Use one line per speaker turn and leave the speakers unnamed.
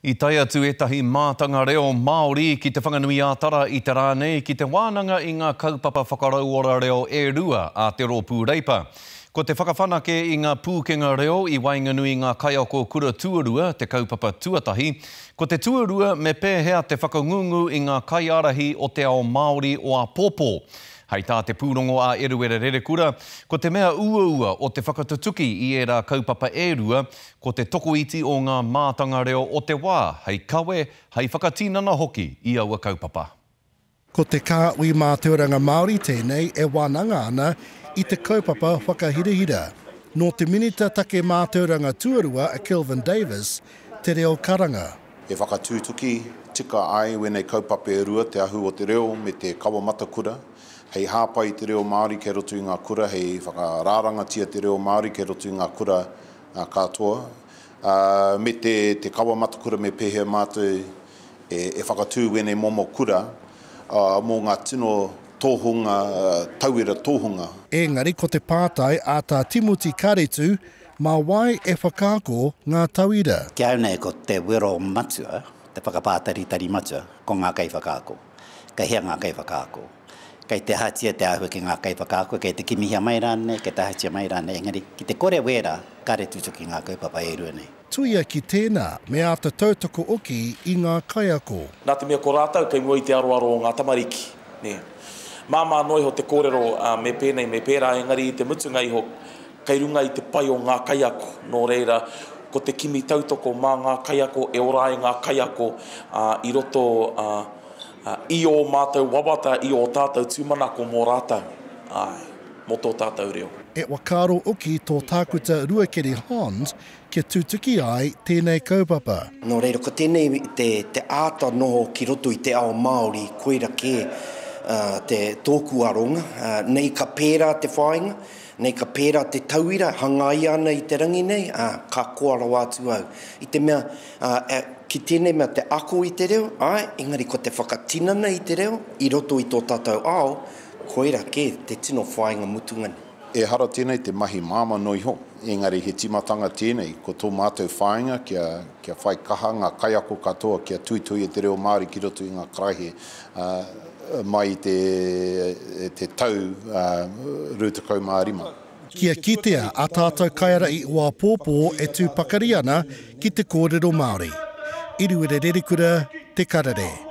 I tae atu ētahi mātanga reo Māori ki Te Whanganui-ā-Tara i te rā nei ki te wānanga i ngā kaupapa whakarauora reo e rua a te Rōpū Reipa. Ko te whakawhanake i ngā pūkenga reo i waenganui i ngā kaiako kura tuarua te kaupapa tuatahi, ko te tuarua me pēhea te whakangungu i ngā kaiārahi o te ao Māori o āpōpō. Hei tā te pūrongo a Eruera Rerekura, ko te mea uaua o te whakatutuki i ērā kaupapa e rua, Ko te tokoiti o ngā mātanga reo o te wā hei kawe, hei whakatinana hoki i aua kaupapa.
Ko te Kāhui Mātauranga Māori tēnei e wānanga ana i te kaupapa whakahirahira. Nō te Minita Take Mātauranga Tuarua a Kelvin Davis te reo karanga.
E whakatūtuki tika ai wēnei kaupapa e rua, Te Ahu o te Reo me te Kawa Matakura, hei hāpai i te reo Māori kei roto i ngā kura, hei whakarārangatia te reo Māori kei roto i ngā kura katoa, ā, me te, te kawa matakura me pēhea mātou e, e whakatū wēnei momo kura, ā, mō ngā tino tōhunga, tauira tōhunga.
Engari ko te pātai a Tā Timoti Karetu, mā wai e whakaako ngā tauira?
Ki a au nei ko te wero matua, te whakapātaritari matua, ko ngā kaiwhakaako. Kei hea ngā kaiwhakaako? Kei te ahatia te āhua ki ngā kaiwhakaako, kei te kimihia mai rānei, kei te ahatia mai rānei, engari ki te kore wērā, kāre tutuki ngā kaupapa e rua nei.
Tuia ki tēnā, me āta tautoko oki i ngā kaiako.
Nā te mea ko rātou kei mua i te aroaro o ngā tamariki, nē. Māmā noa iho te kōrero, ā, me pēnei, me pērā, engari i te mutunga iho, kei runga i te pai o ngā kaiako. Nō reira, ko te kimi tautoko mā ngā kaiako e ora ai ngā kaiako, ā, i roto, ā, I ō mātou wawata, i ō tātou tūmanako mō rātou, āe, mō tō tātou reo.
E whakaaro oki tō Tākuta Ruakere Hond kia tutuki ai tēnei kaupapa.
Nō reira, ko tēnei te, te āta noho ki roto i te ao Māori, koira kē te, tōku aronga. Nei ka pērā te whāinga, nei ka pērā te tauira, hangaia ana i te rangi nei, ā, ka koa rawa atu au. I te mea, Ā, ki tēnei mea te ako i te reo, āe, engari ko te whakatinana i te reo i roto i tō tātou ao, koira kē te tino whāinga mutunga nei.
Ehara tēnei te mahi māmā noa iho, engari he tīmatanga tēnei, ko tō mātou whāinga kia, kia whai kaha ngā kaiako katoa kia tuituia te reo Māori ki roto i ngā karaehe, ā, mai i te, te tau, ā, 25.
Kia kitea a tātou kaiarahi o āpōpō e tū pakari ana ki te kōrero Māori. Iriwere Rerekura, Te Karere.